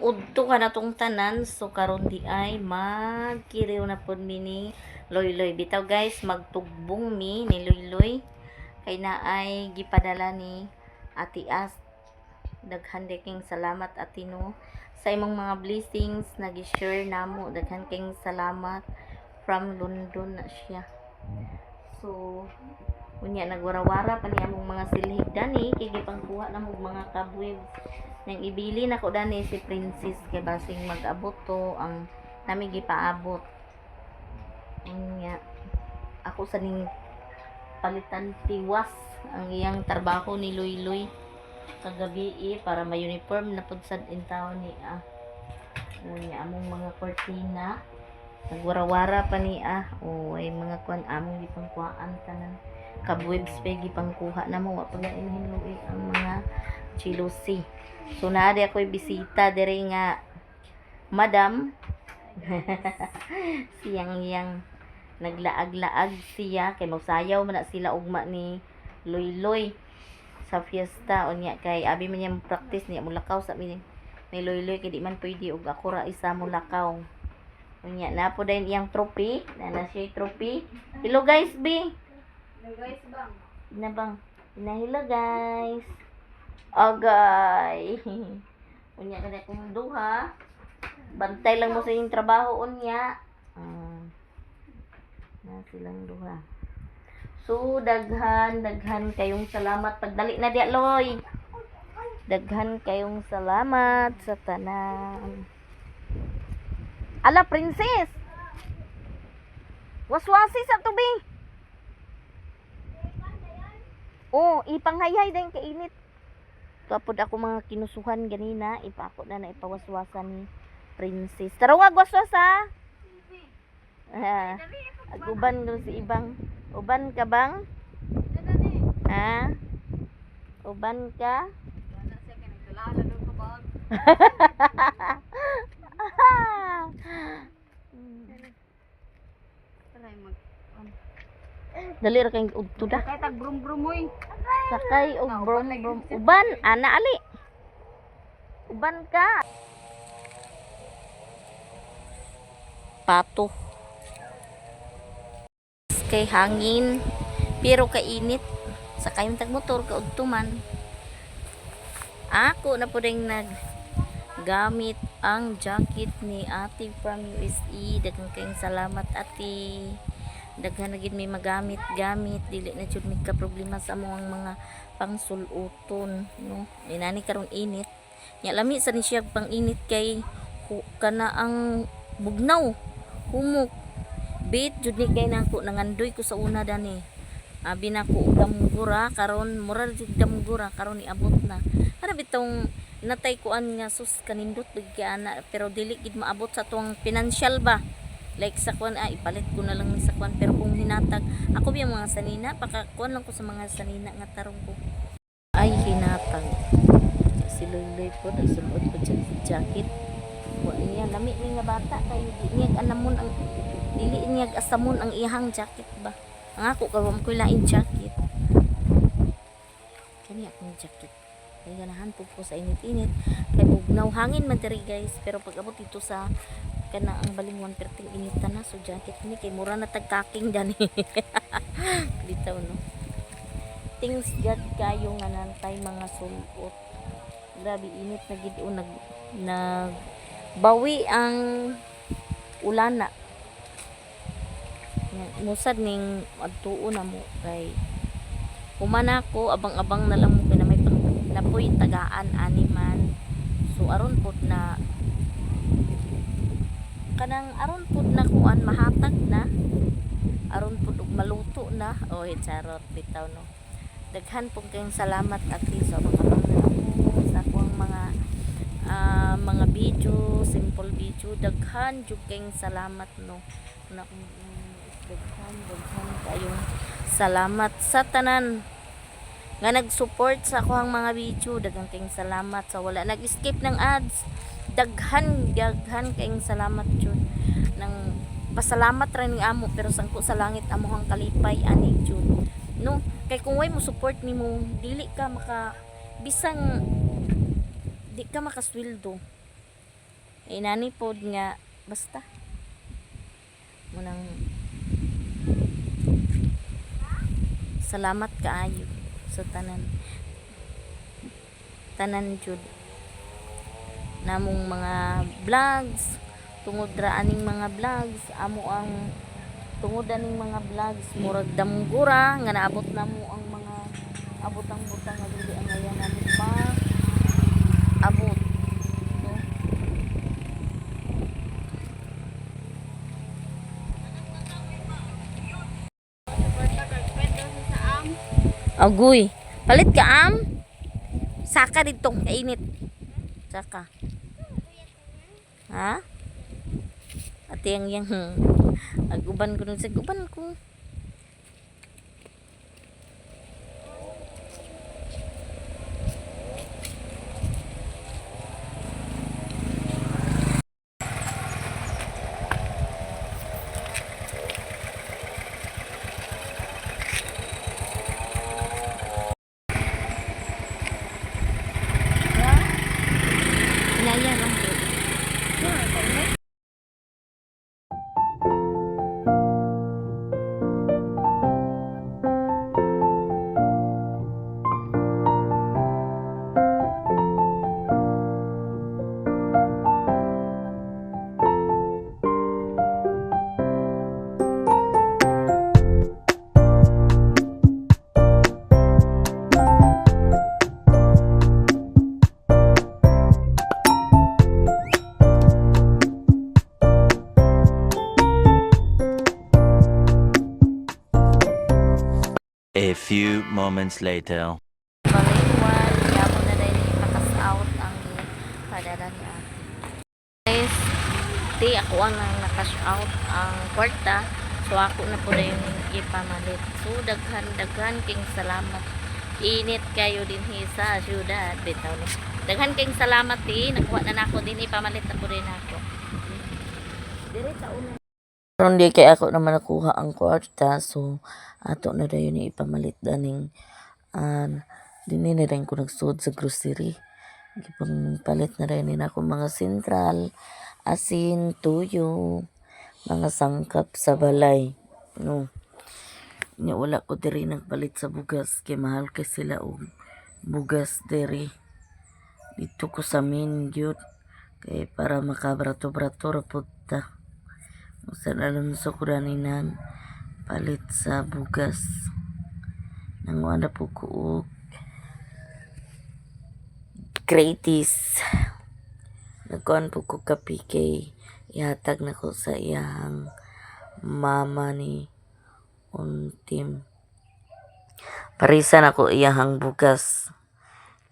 Udto ka na tong tanan. So karon di ay magkiriw na pod mi ni Loyloy. Bitaw guys, magtugbong mi ni Loyloy. Kay na ay gipadala ni Ate As. Daghan di king salamat, Ate, no, sa imong mga blessings na gi-share namo. Daghan king salamat. From London na siya. So, unya nagwarawara pa ni among mga silhig dani kay gipangkuha na mo mga kabwebs. Nang ibili na ko dani si Princess kay basing mag-abot to ang nami gipaabot. Unya ako sa ning palitan tiwas ang iyang trabaho ni Luy kagabi eh, para ma-uniform na pud sad intaw ni ah. Unya among mga kortina nagwarawara pa ni ah. O ay mga kuan among gipangkuhaan tanan kabwebs pa gipangkuha na mo, wa pa hinluy ang mga chilosi. So naa di ako'y bisita diri nga madam siyang yang naglaag-laag siya kay magsayaw man na sila ugma ni Loyloy sa fiesta. Unya kay abi man niya mo practice niya mulakaw sa mi ni Loyloy kay di man pwede og ako ra isa mulakaw. Unya na po dayon iyang trophy na na siya trophy. Hello guys, b. Hello guys, bang. Na bang na hello guys, agay. Unya kada kung duha bantay lang mo sa inyong trabaho unya. Ah, na silang duha. So daghan daghan kayong salamat. Pagdali na diya, Loy. Daghan kayong salamat sa tanan. Ala, princess, waswasi sa tubi. Oh, ipanghayhay din kainit. Kapod ako mga kinusuhan ganina, ipako na na ipawaswasan ni Princess. Tara wag waswas ha. Ah, ag uban do si Ibang. Uban ka bang? Ha? Uban ka? Wala siya kay nagdalala daw ka bag. Try mag Dali ra kay udto da. Kay tag brum brum oy. Sakay og brom brom. Uban, ana ali. Uban ka. Pato. Kay hangin pero kainit. Sakay man tag motor kaudto man. Ako na po rin nag gamit ang jacket ni Ate from USA. Daghang kayong salamat, Ate. Daghan na gid may magamit gamit, dili na jud mi ka problema sa among mga pangsuluton, no. Inani karon init nya, lami sa ni siya pang init kay kana ang bugnaw humok bit jud ni kay nako nangandoy ko sa una dani. Abi nako og damgura karon, mura jud damgura karon niabot na ana bitong natay kuan nga sus kanindot big ana, pero dili gid maabot sa tuang financial ba, like sa kuan, ah, ipalit ko na lang sa kuan. Pero kung hinatag ako biya mga sanina, paka kuan lang ko sa mga sanina nga tarong ko ay hinatag. Si Loyloy po nagsulod po siya sa jacket. Wa niya lami ni nga bata kay di niya anamon ang dili niya asamon ang iyahang jacket ba. Ang ako kay ko lain jacket kani akong jacket kay ganahan po ko sa init-init kay bugnaw hangin man diri guys, pero pag abot dito sa kana ang balingwan perting inita na. So jacket ni kay mura na tag kaking dani bitaw, no. Thanks God kayo nga nantay mga sulot. Grabe init na gid o nag nag bawi ang ulana. Musad ning adtuo na mo kay human ako abang-abang na lang mo kay na may pang napoy tagaan ani man. So aron pud na kanang aron pud na kuan mahatag na aron pud og maluto na. Oh, charot bitaw, no. Daghan pud kayong salamat at least. So abang-abang na lang mo sa akong mga mga video, simple video. Daghan jud kayong salamat, no, na daghan daghan kayong salamat sa tanan nga nag-support sa akoang mga video. Daghan kayong salamat sa wala nag-skip ng ads. Daghan daghan kayong salamat jud. Nang pasalamat ra ning amo pero sangko sa langit amohang kalipay ani jud, no, kay kung way mo support nimo dili ka maka bisang di ka makasweldo. Inani pod nga basta munang salamat kaayo sa tanan tanan jud namong mga vlogs. Tungod ra aning mga vlogs, amo ang tungod aning mga vlogs, murag damgura nga naabot namo ang mga abot ang butang nga dili ang ngayan namo pa abot, no? Agoy, palit ka am. Saka dito, kainit. Saka. Ha? Ate yang yang. Aguban ko nun sa guban ko. Inaya lang. A few moments later. Palaywan, yamo na dahil ipakas out ang padala ni ate. Guys, di ako ang nang nakash out ang kwarta. So ako na po na yung ipamalit. So daghan daghan king salamat. Init kayo din sa syudad. Bitaw no. Daghan king salamat ti. Nakuha na nako din, ipamalit na po rin ako. Dire taon. Karon di kay ako naman nakuha ang kwarta, so ato na dayon ni ipamalit daning an dinhi na rin ko nagsud sa grocery. Gipang palit na rin nila ako mga sentral, asin, tuyo, mga sangkap sa balay. No. Nya wala ko diri nagpalit sa bugas kay mahal kay sila og bugas diri. Dito ko sa main gyud kay para makabrato-brato ra pud ta. San Alonso ko nang palit sa bugas. Nanguha na po ko og gratis. Nagkuhan po ko kape kay ihatag na ko sa iyang mama ni Untim. Parisan ako iyahang bugas.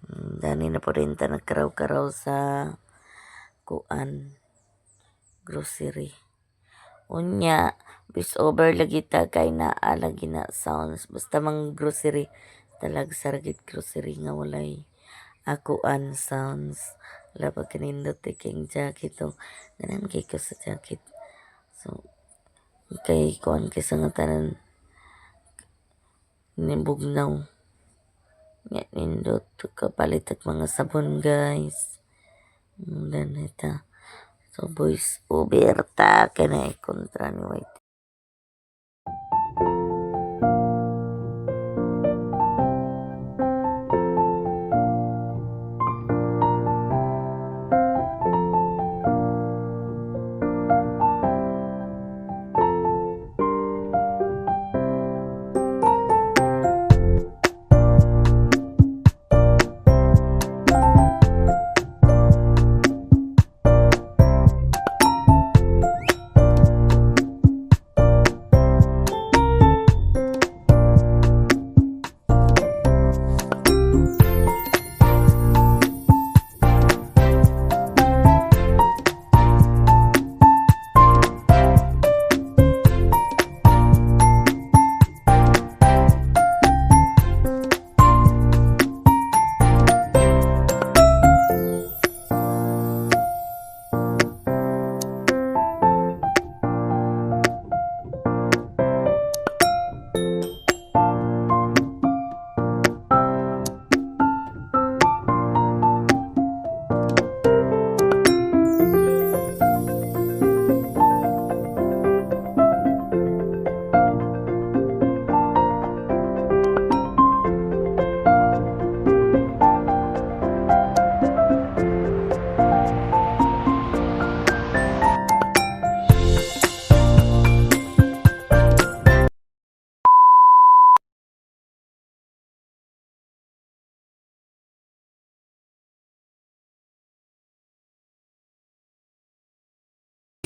Dani na po rin ta nagkaraw-karaw sa kuan grocery. Unya, bis over lagi ta kay naa lagi na sounds. Basta mang grocery, talag saragit grocery nga walay akuan sounds. Wala pa kanindot eh, king jacket to. Ganan kay ko sa jacket. So, kay kuan kay sa nga tanan nibugnaw. Nga nindot kapalit at mga sabon, guys. Dan ita. So boys, over ta kay kontra ni White.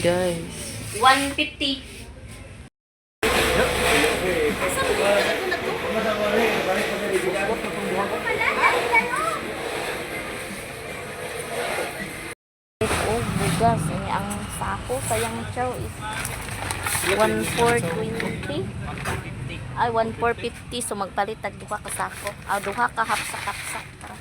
Guys. 150. Asa mo na to? Oh, bugas. Ini ang sako sa yang chow is 1420. Ay, 1450. So, magpalit tag duha ka sako. Ah, duha ka hapsak-hapsak. Tara.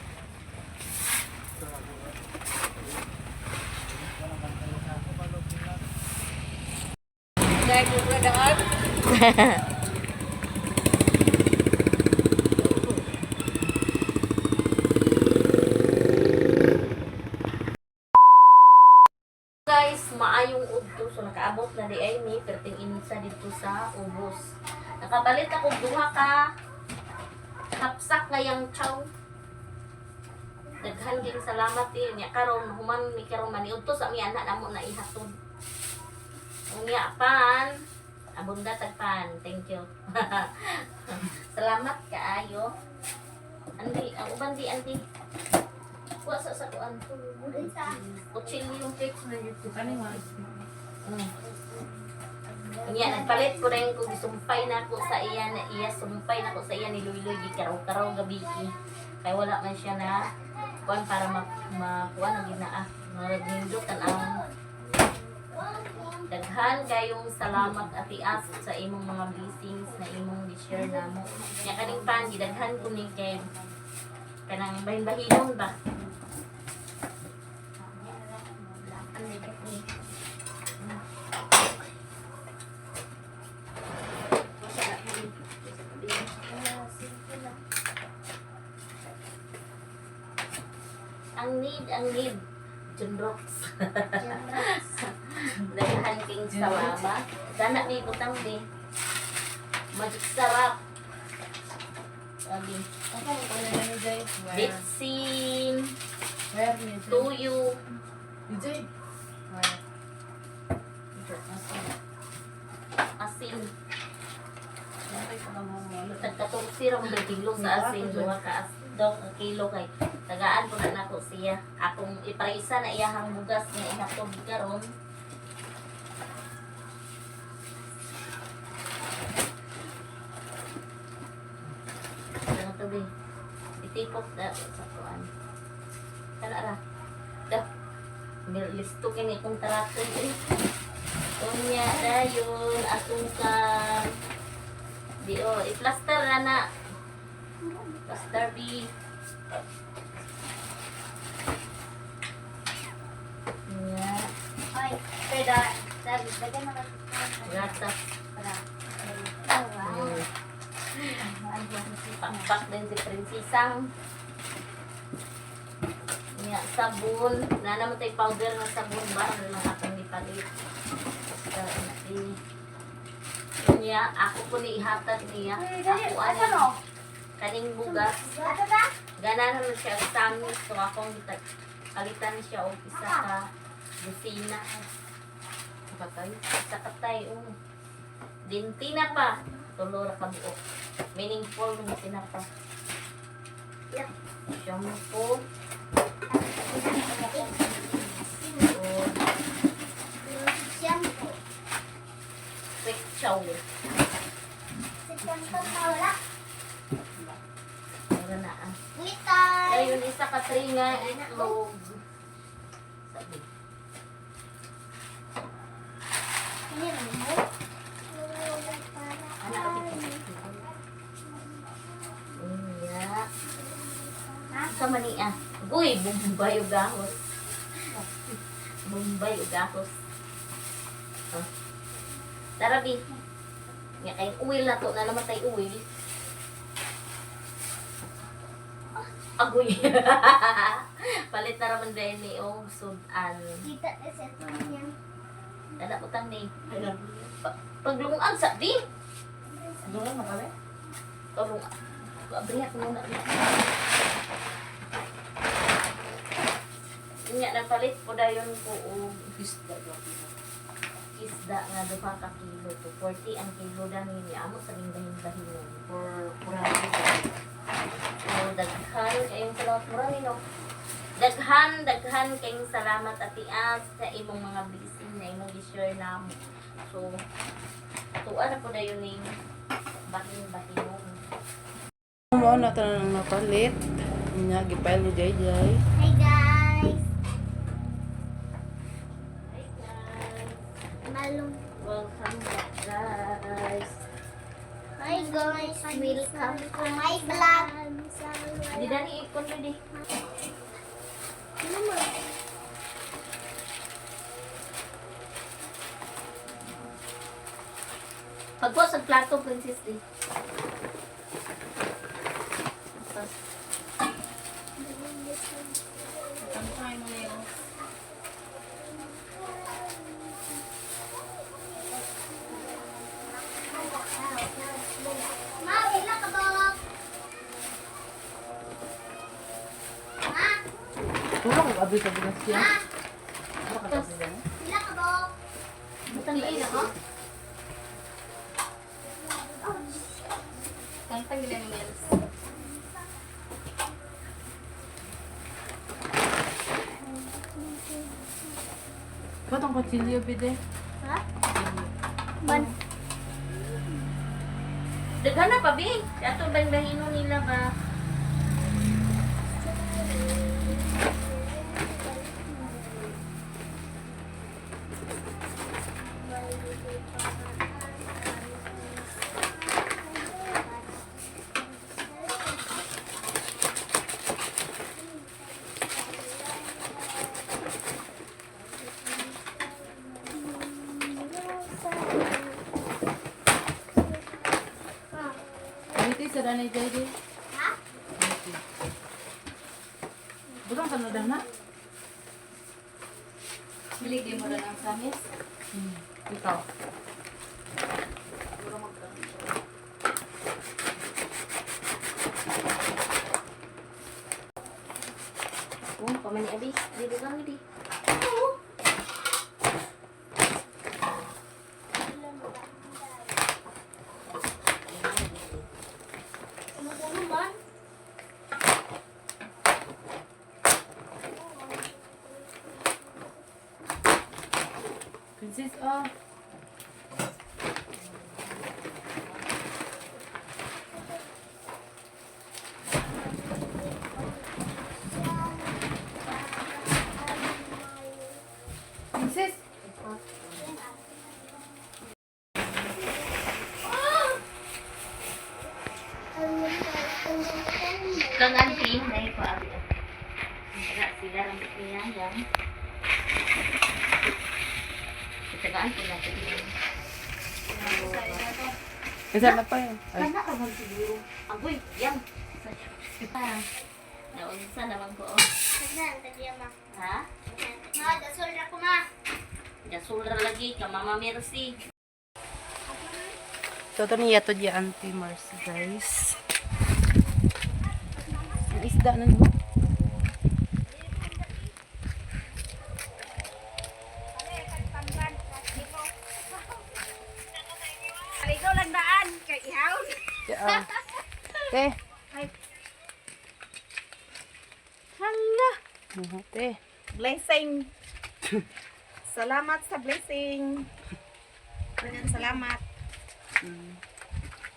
Guys, maayong udto. So, nakaabot na di ay mi. Perting inita dito sa ubos. Nakapalit ako duha ka hapsak ngayang chow. Daghan king salamat eh. Nya karon human mi karon maniudto sa mi anak namo na ihatod. Unya pan, abunda tag pan. Thank you. Salamat kaayo. Andi, ang uban di andi. Wa sa kuan. Kutsilyo. Unya nagpalit ko rin kung gisumpay na ako sa iya na iya sumpay na ako sa iya ni Luyloy gikaraw-karaw gabi. Kay wala man siya na kuan para makuan ang ginaa. Nindot tan-awon. Daghan kayong salamat Ate As sa imong mga blessings na imong gi-share namo. Nya kaning pan gidaghan ko ni kay kanang bahin-bahinon ba. Ang need, Junrox. Daghan king salamat. Sana may butang ni. Magic sarap. Sabi. Bitsin, tuyo, asin. Tagkatorsi ra mo kilo sa asin, duha ka as daw ka kilo kay tagaan po na nako siya. Akong iparisa na iyahang bugas nga ihatod karon. Ano to be? Itipok na sa kuan. Kana ra. Da. Listo kini akong taraton eh. Unya dayon asukal. Di o, i-plaster na na. Plaster B. Unya, Ay, pero sabi, bagay mga gatas. para. Oh, wow. Pakpak din si Prinsesang. Unya, sabon. Na naman tayo powder ng sabon ba? Ano lang akong ipalit. Basta, natin. Unya, ako po ni ihatag niya. Ako ano, kaning bugas. Gana naman siya sa amin. So, akong palitan siya og isa ka busina. Patay. Isa katay, oh. Dintina pa. Tulo ra ka buok. Meaningful ng tinapa. Yeah. Shampoo. Oh, Shampoo. quick chow. Si Tonton na wala. Wala na ah. Litay. Ayun, isa ka tray nga itlog. Sabi. Hindi rin mo. Anak, kapit. Unya. Sa mani ah. Uy, Bombay ug gahos. Bombay ug gahos. Oh. Tara, bi. Nga kay oil na to, na naman tayo oil. Agoy. Palit na raman din ni og sudan. Kita na sa niya. Dala utang ni. Paglungan sa di. Doon na kami? Tulong. Abrihat muna. Nga nagpalit po dayon ko og Isda daw. Isda nga duha ka kilo to 40 ang kilo dani ni amo sa ning bahin-bahinon. For 400. So daghan kayong salamat mura ni no. Daghan daghan kayong salamat Ate As sa imong mga blessings. na imong gi-share namo. So tuwa na po dayon ning bahin-bahinon. Mao na tanan ang napalit. Nya gipail ni Jay Jay. Hi guys. Hi guys. Malung. Welcome back guys. Hi guys. Welcome to my vlog. Di dani ikon di. Ano mo? Pagbuo sa plato, Princess di. Tapos, Ma, pila ka ba? Ma, Tulong ko abi sa bigas siya. ma, Ano ka kasi dyan? pila ka ba? butang liin ako. Kantang gila ni Nels. Ba't ang kutsilyo bide? Ha? Man. Daghan na pa, Bi. Ato bang bahino nila ba? Dito sa dani Jay Jay. Ha? Butang ka na dana? Biligin mo na ng samis. Ikaw. Oh, pamani abi. Di bukan di. Ano man? Princess, oh. Princess! Kang auntie, dahil ko abi. Wala sila ang niya yang. Itagaan ko natin. Isa na pa yun. Ay, Kana ka man siguro. Agoy, yang. Ah, naunsa naman ko. Oh. Tagnan, tagyan ma. Ha? Ma, dasol ra ko ma. Gasol ra lagi ka Mama Mercy. So, ito niya ito di Auntie Mercy, guys. Ang isda na no? Aligo lang daan kay ihaw. Yeah. Te. Hala. Ano, Te. Blessing. Salamat sa blessing. Ganyan, salamat.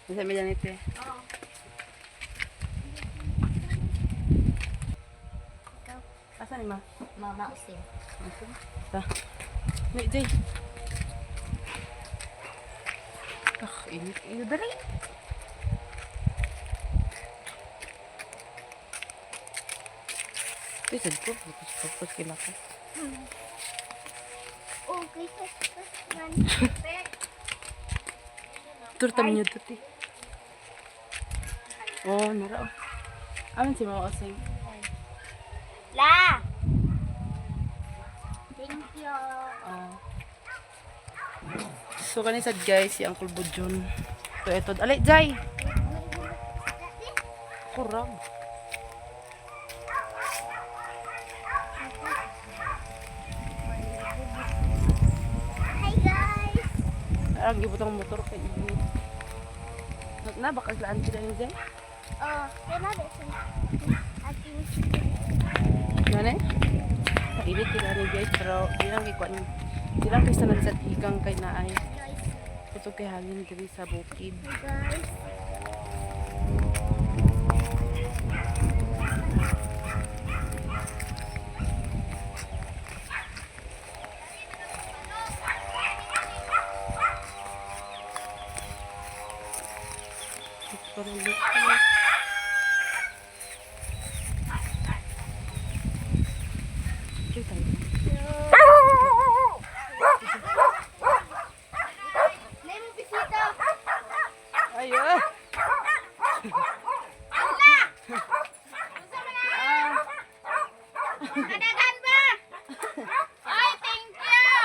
Isa may dyan te. Asa ni ma? Mama using. Ta. Ni Jay. Ah, init. Iyo dali. Ito sad ko. Tapos kila ko. Okay, man. Turta minyo to te. Oh, nara. Oh. Amin si Mama Osing. La. Thank you. Ah. So kani sad guys si Uncle Budjon. So eto, alay Jay. Kurang. Hi guys. Arang gibutang motor kay init. Na baka sila sila ni Jay. Oh, kaya na besin. Ating Nane? Init sila ni Jay pero di lang gikuan. Di lang kay sanan sa igang kay naay. Kusog kay hangin diri sa bukid. Guys. Parang dito. Dito tayo. Nay mo bisita. Ay, ah! Kadaghan ba? Ay, thank you!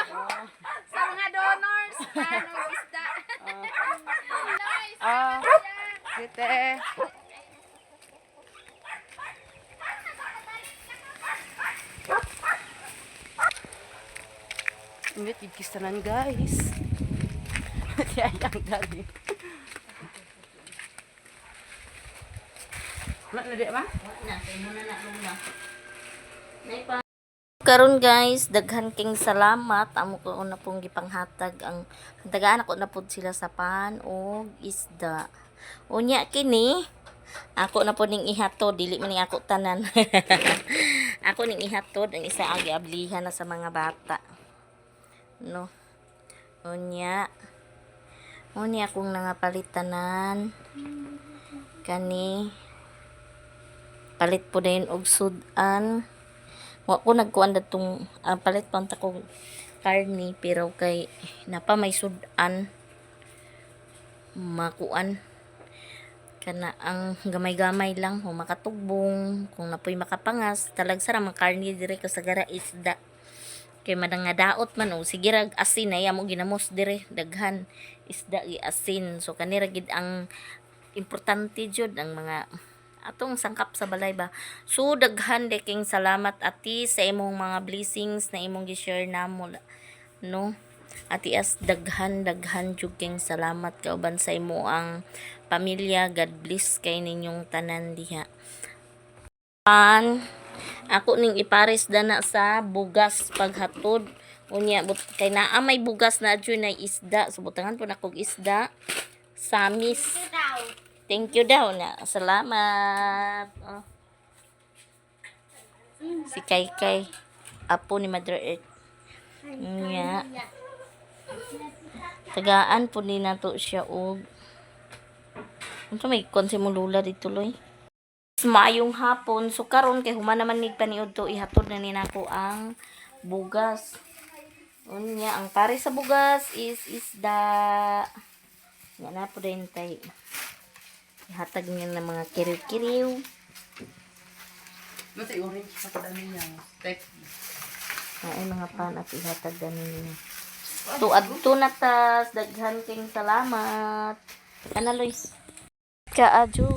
Sa mga donors, ano, isda. Nice. Ah, site. Ingat yung kistanan, guys. Si Ayang dali. Wala na di ba? Na, kay muna na lula. Karon guys, daghan king salamat. Amo ko na pong gipanghatag ang tagaan ako na pud sila sa pan og isda. Unya kini, ako na po ning ihatod, dili man ning ako tanan. Ako ning ihatod ang isa ang giablihan na sa mga bata. No. Unya. Unya akong nangapalitanan kani palit po dayon og sudan. Wa ko nagkuan datong palit pa unta kog karni pero kay napa may sudan makuan kana ang gamay-gamay lang kung makatugbong kung napoy makapangas talagsa ra man karni dire kasagara isda kay madang nga daot man og sige rag asin ay amo ginamos dire daghan isda gi asin. So kanira gid ang importante jud ang mga atong sangkap sa balay ba. So daghan de king salamat ati sa imong mga blessings na imong gi-share namo no. Ati as daghan daghan jud king salamat kauban sa imo ang pamilya. God bless kay ninyong tanan diha. Pan ako ning ipares dana sa bugas paghatod unya but kay naa may bugas na adyo na isda, so butangan po na kog isda samis. Daw. Thank you daw na. Salamat. Oh. Si Kai Kai. Apo ni Mother Earth. Nga. Tagaan po ni nato siya og unsa may kon si mo lula dito loy. Maayong hapon. So karon kay human naman mig paniud to ihatod na ni nako ang bugas. Unya ang pare sa bugas is isda. Nga na po din tay. Ihatag niya ng mga kiriw-kiriw. Ba't ay orange pa pala niya? Step. Ay, mga pan at ihatag na ninyo. Tuad to na tas. Daghan king salamat. Ana, Lois. Kaadyo.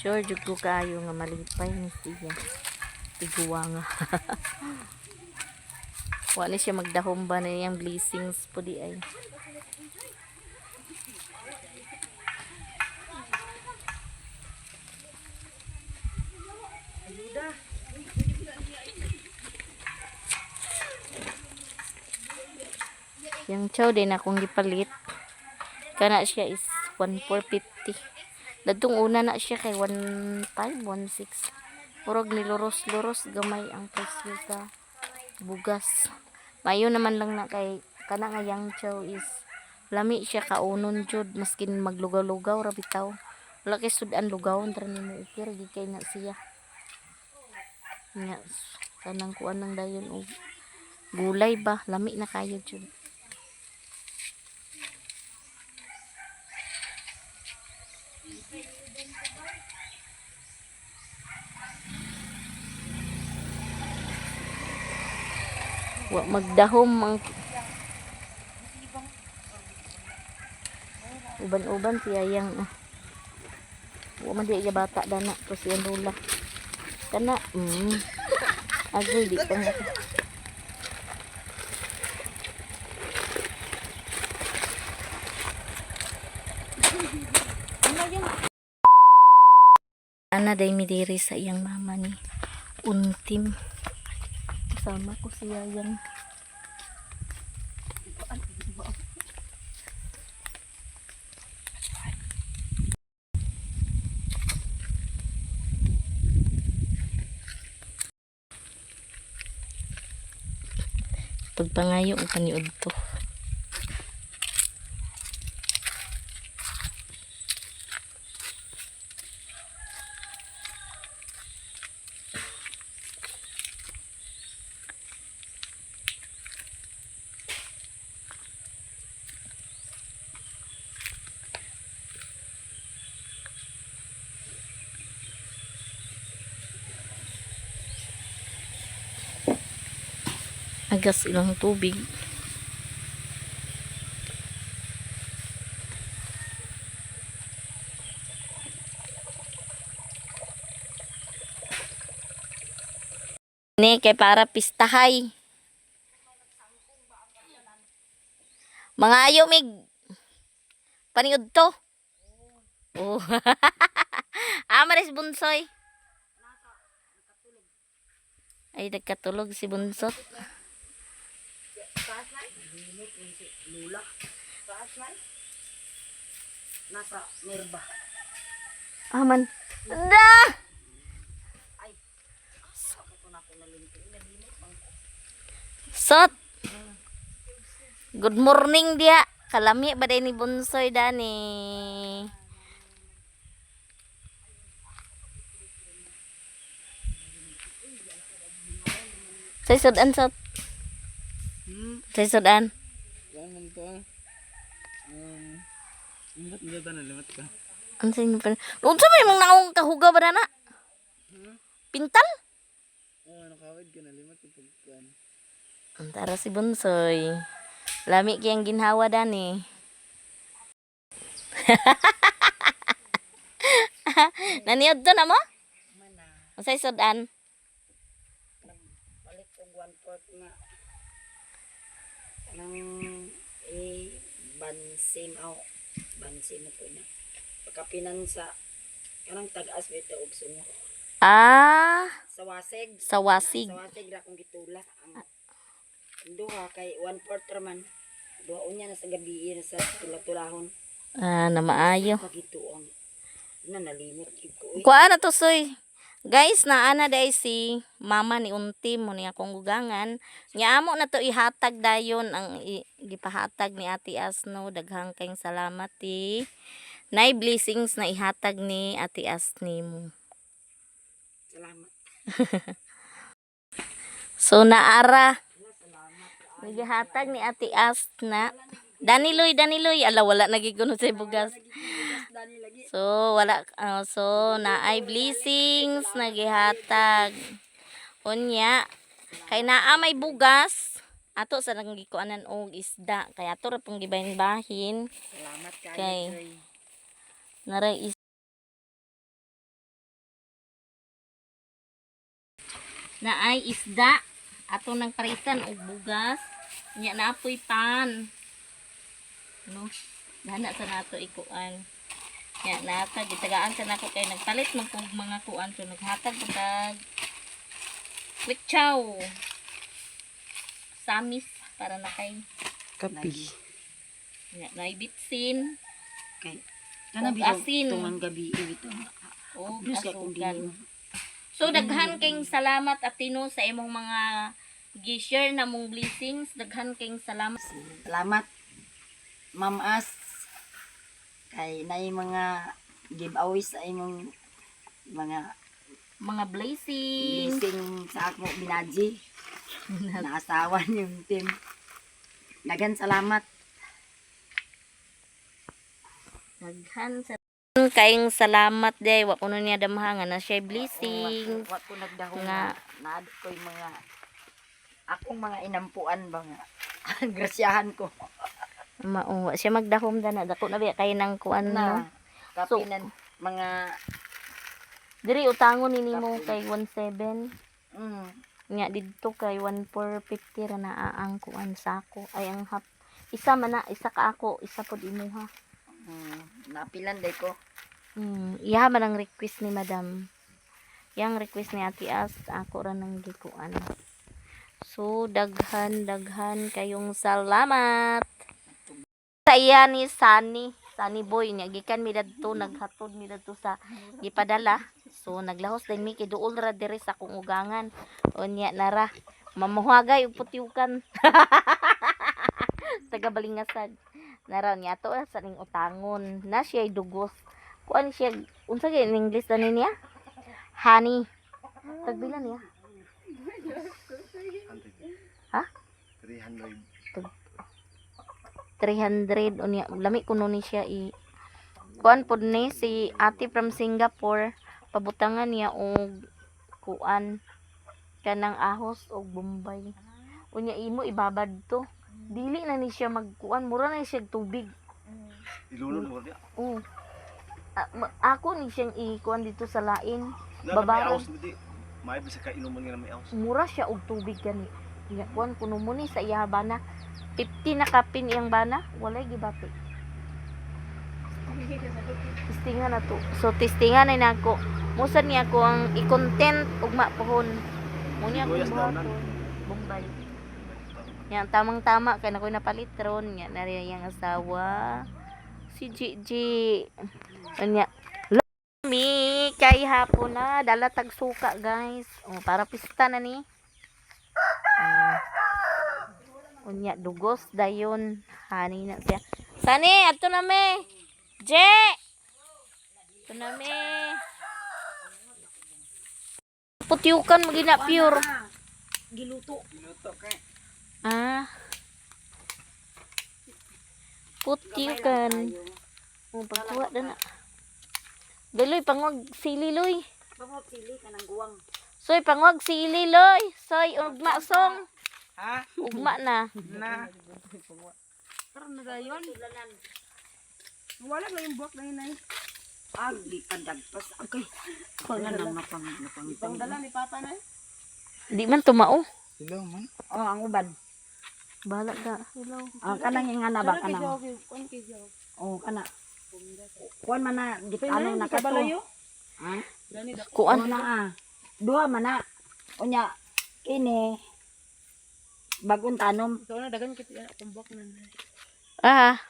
Sure, jud ko kaayo nga malipay ni siya. Tiguwa nga. Wa ni siya magdahom ba na iyang blessings po di ay. Yung chow din akong gipalit. Kana siya is 1,450. Dadtong una na siya kay 1,5, 1,6. Murag niluros-luros gamay ang presyo sa bugas. Mayo naman lang na kay kana nga yang chow is lami siya kaunon jud maskin maglugaw-lugaw ra bitaw. Wala kay sudan lugaw ra nimo okay ra gid kay na siya. Nga kanang kuan lang dayon og gulay ba lami na kayo jud. Wa magdahom ang uban-uban siya yang ah. Wa man di iya bata dana to siya lula. Kana Agoy di pa nga. Ana day mi diri sa iyang mama ni Untim. Kasama ko si Yayang. Pagpangayo og paniud to. Agas ilang tubig. Ni kay para pistahay. Mga ayo mig paniud to. Oh. Amaris bunsoy. Ay nagkatulog si Bunsot. Nasa merba. Aman. Da! Sot. Good morning dia. Kalami ba day ni Bunsoy dani? Say sudan sot. Say sudan. Yan man to. Ba't hindi ba nalimot ka? Ano sa inyo pa? Unsa may mong naong kahuga ba na? Pintal? Oo, nakawid ka nalimot ka pagkuhan. Tara si Bunsoy. Lami kayang ginhawa dani. Naniod to na mo? Unsay sudan? Palit og 1/4 nga. Kanang eh bansim aw bansim na po na. Pagkapinansa kanang tag-as bitaw og sungo. Ah, Sa wasig. sa wasig. Sa wasig ra akong gitula. Ang ang duha kay 1/4 ra man. Duha unya na sa gabi na sa tula-tulahon. Ah, na maayo. Pagituong na nalimot gyud ko. Uy. Kuha na to soy. Guys, naana day si mama ni Unti mo ni akong gugangan. Nya amo na to ihatag dayon ang gipahatag ni Ate Asno. Daghang kayong salamat ti. Nay blessings na ihatag ni Ate Asni mo. Salamat. So naara. Nagihatag ni Ate Asna. Daniloy, Daniloy. Ala, wala nagiguno sa bugas. So, wala. So, naay blessings nagihatag. Unya, kay naa may bugas. Ato sa nangikuanan og isda. Kaya ato ra pong gibahin-bahin. Salamat kayo. Kay. Joy. Naray is naay isda ato nang parisan og bugas nya naapoy pan no dana sa nato ikuan nya nata gitagaan sa nako kay nagpalit man kog mga kuan so naghatag ko tag quick chow samis para na kay Kapi. nya naay bitsin Kay Og kana bitaw asin. tungang gabi bitaw. og Diyos ka kung asukal. dili. So daghan kayong salamat Atino sa imong mga gi-share na mong blessings. Daghan kayong salamat. Salamat Ma'am As kay nay mga giveaways sa imong mga Mga blessings. blessing sa ako binaji na asawa niyong team. Dagan salamat. Daghan sa kayong salamat day wa kuno niya damha nga na siya blessings. Wa ko nagdahong Nga. nga naad ko yung mga akong mga inampuan ba nga. Grasyahan ko. Mao wa siya magdahom dana dako na biya kay nang kuan no. Na kapinan mga Diri utangon ni nimo kay 17. Nga didto kay 1450 ra naa ang kuan sako ay ang hap. Isa man na isa ka ako, isa pod imuha. Napilan day ko. Iya man ang request ni Madam. Yang request ni Ate As, ako ra nang gikuan. So daghan daghan kayong salamat. Sa iya ni Sunny, Sunny Boy niya gikan mi dadto, naghatod mi dadto sa gipadala. So naglahos din mi kay duol ra diri sa akong ugangan. Unya nara mamuhagay og putyukan. Taga Balingasag. Nara niya ato ra sa ning utangon. Na siya dugos. Kuan siya, unsa kay in English na niya? Honey. Tagpila niya? Ha? 300. 300 unya lami kuno ni siya i kuan pod ni si ate from Singapore, pabutangan niya og kuan kanang ahos og Bombay. Unya imo ibabad to, dili na ni siya magkuan, mura na siya tubig. Ilulon mo niya. Oh. Ako ni siyang ikuan dito sa lain. Na, may Babaran. aus di. May bisa ka inuman nga na may aus. Mura siya og tubig gani. Unya kuan kuno mo ni sa iya bana. 50 na kapin iyang bana, walay gibati. Testingan na to. So testingan na nako. Musa niya ako ang i-content ugma pohon. Munya akong Sibuyas daw nan. buhaton. Bombay. Yan, tamang-tama kay nakoy napalit ron. Nya nari yang asawa. Si Gigi. Unya. Mi kay hapon na dala tag suka, guys. Oh, para pista na ni. Ah. Unya dugos dayon hani na siya. Sani, adto na me. Je. Adto na me. Putyukan mo gina pure. Giluto. Ah. Putyukan. Oh, pagkuha na na. Daloy, pangwag sili, loy. Pangwag sili kanang guwang. Soy, pangwag sili, loy. Soy, ugma song. Ha? Ugma na. Na. Karon na dayon. Wala na yung buwak na yun ay. Ah, di pandagpas. Okay. Nga nang napang napang. Pangdala ni Papa na. Di man tumao. Hello man. Oh, ang uban. Bahala ka. Hello. Ah, kanang nga na ba kanang. Oh, kana. Kuan man na di ano na kato. Ha? Kuan. Ano na ah. Duha man na. Unya kini bagong tanom. Ikaw na dagan kita akong buwak na. Ah.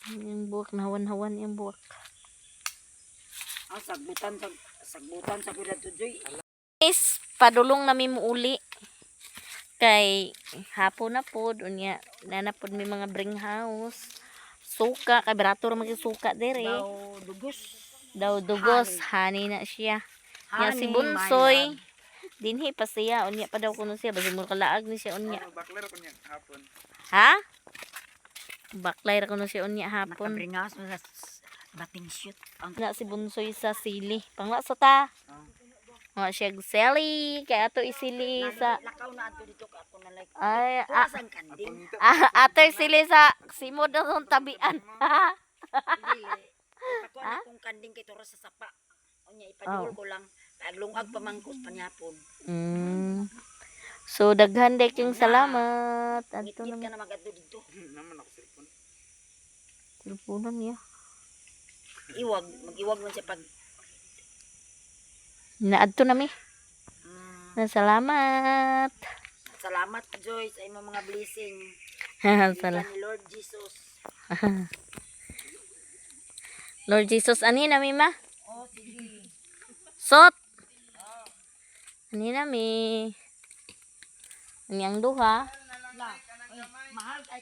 Yung buwak, nahawan-hawan yung buwak. Ah, sagbutan sa kuya Joy. Guys, padulong nami mo uli. Kay hapon na pod, unya nana pod may mga bring house. Suka kay barato ra maging suka dere. Daw dugos. Daw dugos, hani na siya. Nya si Honey, my Bunsoy love. dinhi pa siya, unya pa daw kuno siya basig mo kalaag ni siya unya. Bakler ko niya hapon. Ha? Baklay ra kuno siya unya hapon. Nakabringas mo sa bating shoot. Ang Na si Bunsoy sa sili. Pangla sa ta. Nga siya sili kay ato isili sa lakaw na ato dito ka ako na like. ay ah, Tuwas ang kanding. ah, ato isili sa simod na tong tabian. Dili. Ako na akong kanding kay turas sa sapa. Unya ipaduol ko lang. Paglungag pamangkos panyapon. So daghan day kayong salamat. Adto Ngit-ngit na ka na magadto dito. Naman ako cellphone. telepono niya. Iwag, mag-iwag man siya pag Naadto na mi. Na salamat. Salamat Joy sa imong mga blessing. Sala. Ni Lord Jesus. Lord Jesus, ani na mi ma? Oh, sige. Sot. Ani na mi. Ani ang duha. La. Ay, mahal kay.